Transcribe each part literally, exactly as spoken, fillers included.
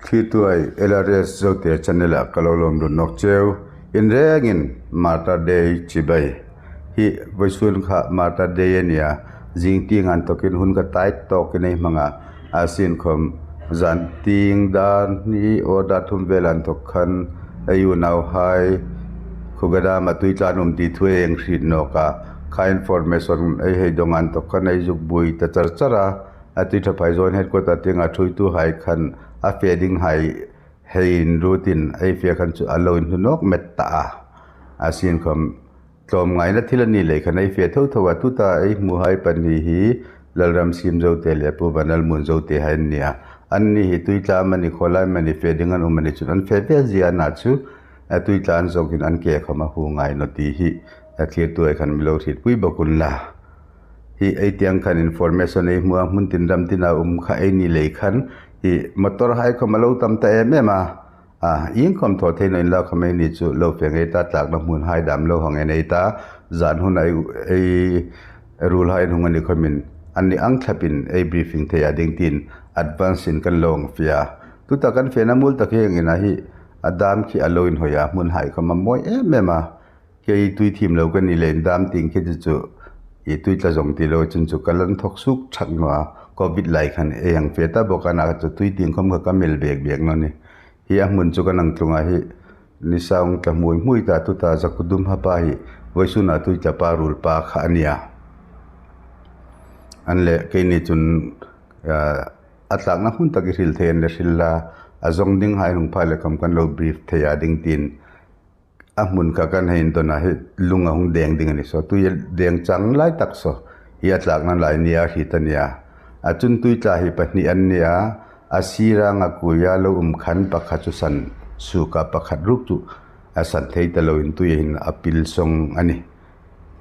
Thlirtuhai, L R S Zote channel-a ka lo lawm lut nawk cheu. In rengin Martyr Day chibai. Hi vawisun kha Martyr Day a nia. Zing tieng inthawkin hun ka tait tawkin ei hmang a. A sienkhawm zan tieng dar hni aw dar thum vel inthawk khan ei unauhai Khuga dam a tui tlan um ti thu ei hriet nawk a. Kha information ei hei dawng inthawk khan ei zuk buoi ta char char a. A Tuithaphai Zone Headquarter tienga ṭhuoituhai khan a fe dinghai hei inruotin ei fe khan chu a lo inhnu nawk met ta a. A sienkhawm tlawmngaina thil a ni lei khan ei fe tho tho a, tuta ei hmuhai pahni hi Lalramsiem Zote le Pu Vanlalmun Zote hai an nia. Anni hi tui tla amani, khawlai amani fe ding an um a ni chun an fe ve zia a na chu, a tui tla an zawng hin an ke khawm a hu ngai naw ti hi a thlirtuhai khan mi lo hrietpui bawk unla. Hi ei tieng khan information ei hmu a, hmun tin ram tina um kha ei ni lei khan hi motorhai khawm a lo tam ta em em a. A, iengkhawm thaw thei naw inla khawm ei ni chu lo fe ngei ta, tlakna hmunhai dam lo hang en ei ta, zan hun ei, ei ruolhai an hung a ni khawmin anni ang thlapin ei briefing thei a ding tiin advance-in kan lo hang fe a. Tuta kan fena muol tak hi hieng a ni a hi, a dam khi a lo inhawi a, hmunhai khawm a mawi em em a. Kei tui thiem lo ka ni leiin dam tieng khi chu chu, i tui tla zawng ti lo chun chu ka la inthawk suok thak naw a, covid lai khan ei hang fe ta bawk a, a na chu tui tieng khawm kha ka mel bek bek naw ni. Hi a hmun chu kan hang tlung a hi, nisa hung tla hmui hmui ta, tuta Zakudum Hapa hi vawisuna tui tla pa ruol pa kha a nia. An leh keini chun, ah, a tlakna hmun tak i hril thei an leh hril la, a zawng dinghai hung phak le khawm kan lo brief thei a ding tiin, a hmun kha kan hei indawn a hi, lung a hung deng ding a ni saw, tui a deng chang lai tak saw hi a tlakna lai nia hriet a nia. A chun tui tla hi pahni an nia, a sira nga kuia lo um khan pakhat chu san suok a, pakhat ruok chu a san thei ta loin tui hin a pil sawng a ni.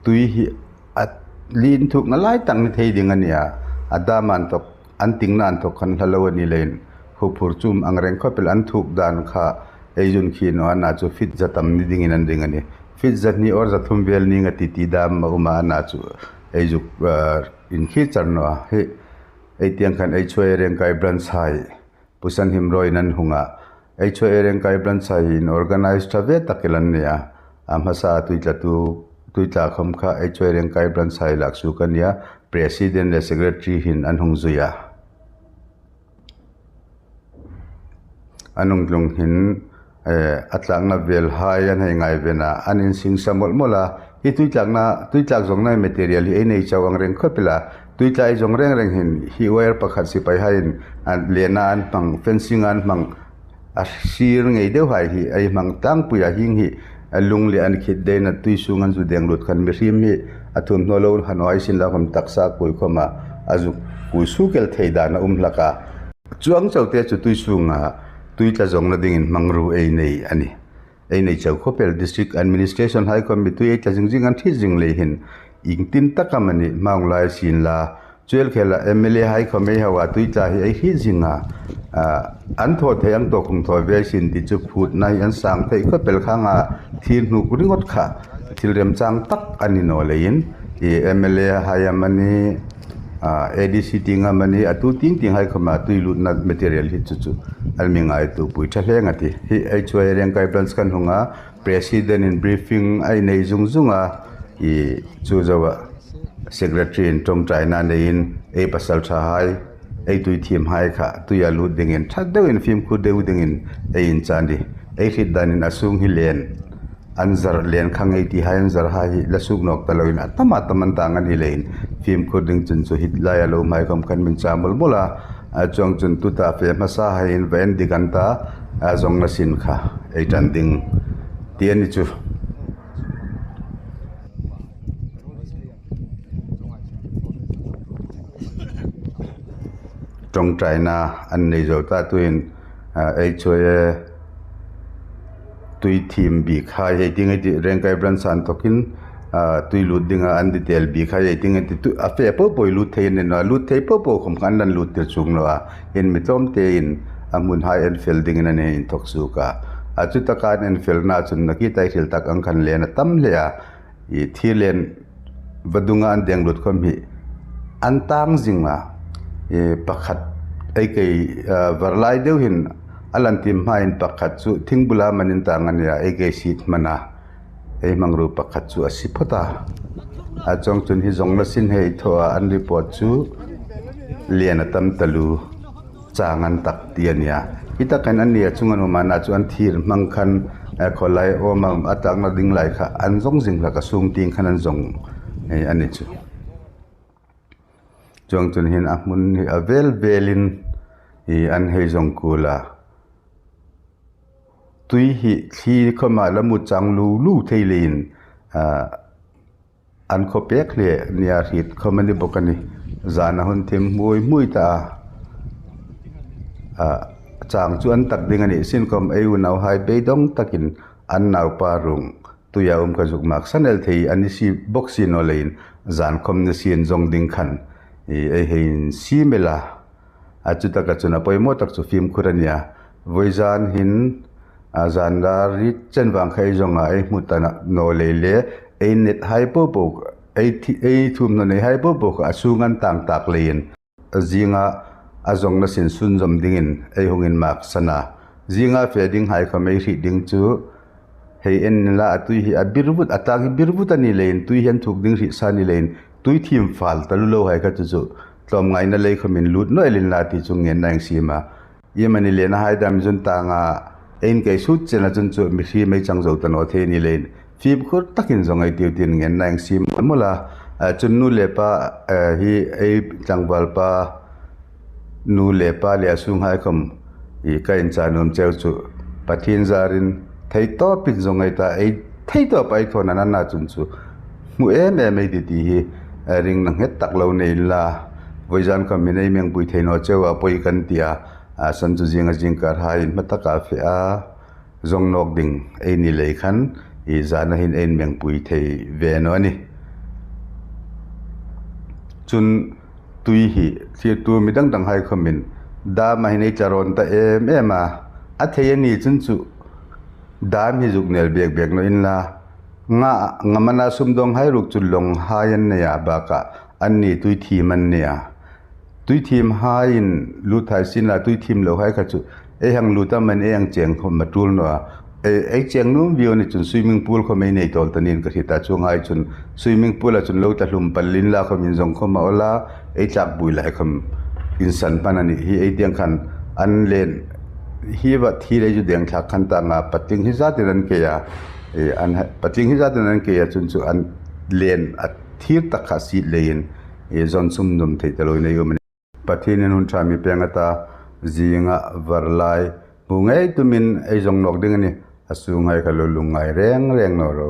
Tui hi a lien thukna lai tak ni thei ding a nia. A dam inthawk, an tingna inthawk khan hla lo a ni leiin, huphur chu um ang reng khawp el, an thuk dan kha ei zuk khi naw a, a na chu feet za tam ni dingin an ring a ni. Feet za hni aw za thum vel ning a ti ti dam a um a, a na chu ei zuk, ah, inkhir char naw a. Hi ei tieng khan H Y A Rengkai branch hai Pu Sanhimrawin an hung a. H Y A Rengkai branch hai in organize tha ve tak el an nia. A hmasa tui tla tu, tui tla khawm kha H Y A Rengkai branch hai lak suok a nia. President le secretary hin an hung zui a. An hung tlung hin, eh, a tlakna vel hai an hei ngaiven a, an insingsa mawlh mawlh a. Hi tui tlakna, tui tlak zawngna material hi ei nei chau ang reng khawp el a. Tui tla ei zawng reng reng hin, hi wire pakhat sipaihaiin an lena an hmang, fencing an hmang, a sir ngei deuhai hi ei hmang tlangpui a, hieng hi a lung le an khit dena tui sung an zu deng lut khan mihriem hi a thum hnaw lo han awi sin la khawm taksa kuoi khawma a zuk kuoi suok el thei dan a um hlak a. Chuong chauh te chu tui sunga tui tla zawngna dingin hmangruo ei nei a ni. Ei nei chau khawp el, district administration hai khawm mi tui ei tla zing zing an hriet zing lei hin iengtin tak am a ni hmang lai sin la. Chu el khela M L A hai khawm ei hau a, tui tla hi ei hriet zing a. A, an thaw thei ang tawk hung thaw ve sin ti chu phutna hi an sang thei khawp el khang a, thil hnuk ringawt kha thil remchang tak a ni naw leiin, i M L A hai am a ni, a, A D C tieng am a ni, a tu tieng tieng hai khawma tui lutna material hi chu chu an mi ngaituopui tha hle a tih. Hi H Y A Rengkai branch kan hung a, president in briefing ei nei zung zung a, i chu zoa secretary in ṭawngṭaina neiin ei pasalṭhahai, ei tui thiemhai kha tuia lut dingin ṭha deuin, fimkhur deu dingin ei inchah a nih. Ei hriet danin a sung hi len an zar, len khang ei tihai an zarhai hi la suok nawk ta loin a tam a tam an tang a ni leiin fimkhur ding chun chu hi laia lo umhai khawm kan mi inchah mawlh mawlh a. A chuong chun tuta fe hmasahaiin va en dik an ta, a zawngna sin kha ei ṭan ding ti a ni chu. Ṭawngṭaina an nei zo ta tuin, a, H Y A tui thiem bik hai ei ti ngai ti, Rengkai branch inthawkin, a, tui lut dinga an detail bik hai ei ti ngai ti, tu, a fe po po i lut thei a ni naw a, lut thei po po khawm khan an lut tir chuong naw a, in mi tlawmtein a hmunhai en fel dingin an inthawk suok a. A chu taka an en felna chun nakie ta ei hril tak ang khan len a tam hle a, i thir len vadunga an deng lut khawm hi an tang zing a, i pakhat ei kei, a, var lai deu hin A lan tiem hmain pakhat chu thingbula manin tang a nia, ei kei sit hmana ei hmangruo pakhat chu a si phawt a. A chuongchun hi zawngna sin hei thaw a, an report chu lian a tam taluo, chang an tak ti a nia. Hi takin an nia chunga nuomana chu an thir hmang khan, eh, khawlai awm a, a takna ding lai kha an zawng zing hlak a, sung tieng khan an zawng, eh, a ni chu. Chuongchun hin a hmun hi a vel velin hi an hei zawng kuol a. Tui hi thli khawma la mu chang lu lu thei leiin, ah, an khaw pek hle nia hriet khawm a ni bawk a ni. Zana hun thim hmuoi hmuoi ta a, ah, chang chu an tak ding a ni sin khawm ei unauhai beidawng takin an naupa ruong tuia um ka zuk mak san el thei a ni si bawk si naw leiin, zan khawm ni sien zawng ding khan, i, ei hei insiem el a. A chu taka chun a poimaw tak chu fimkhur a nia. Vawizan hin, a, zan dar ri chen vang kha ei zawng a, ei hmu ta naw lei le, ei net hai po po, ei thi-, ei thuomhnaw nei hai po po kha a sung an tang tak leiin, zinga a zawngna sin sunzawm dingin ei hung inmaksan a. Zinga fe ding hai khawm ei hriet ding chu, hei en la, a tui hi a bir vut, a tang hi bir vut a ni leiin, tui hi an thuk ding hriet sa ni leiin, tui thiem fal taluo lo hai kha chu chu tlawmngaina lei khawmin lut naw el inla ti chu ngenna insiem a. Iemani lena hai dam chun tanga ei inkei sut chena chun chu mihriem ei chang zo ta naw thei ni leiin, fimkhur takin zawng ei tiu tin ngenna insiem mawl a. A, chun nu le pa, a, hi ei tlangvalpa nu le pa le a sunghai khawm, i, ka inchah nuom cheu chu Pathien zarin thei tawpin zawng ei ta, ei thei tawp ei thaw nana chun chu hmu em em ei ti ti hi, a, ring na nghet tak lo nei inla, vawizan khawmin ei mengpui thei naw cheu a, poi kan ti a. A san chu zinga zingkar haiin hma taka fe a, zawng nawk ding ei ni lei khan, i, zana hin ei mengpui thei ve naw a ni. Chun tui hi thlirtu mi dang dang hai khawmin dam a hin ei tla rawn ta em em a, a thei a ni chun chu dam hi zuk nel bek bek naw inla, nga, nga mana sumdawng hai ruok chu lawng hai an nei a, bakah an ni tui thiem an nei a. Tui thiem haiin lut hai sien la, tui thiem lo hai kha chu ei hang lut a, man ei hang cheng khawm a tul naw a. Ei, ei cheng nuom viau ni chun swimming pool khawm ei nei tawl ta niin ka hriet a, chuonghai chun swimming pool-a chun lo tla hlum pal inla khawmin zawng khawm a awl a, ei tlak buoi lai khawm insan hman a nih. Hi ei tieng khan an len hi va thil ei zu deng thlak khan tanga patling hi zatin an kei a, e, an ha-, patling hi zatin an kei a, chun chu an len a thir tak kha sit leiin, e, zawn sum nuom thei ta lo nei um a nih. Pathienin hun ṭha mi pêng a ta, zinga var lai hmu ngei tumin ei zawng nawk ding a nih, a sunghai kha lo lungngai reng reng naw ro.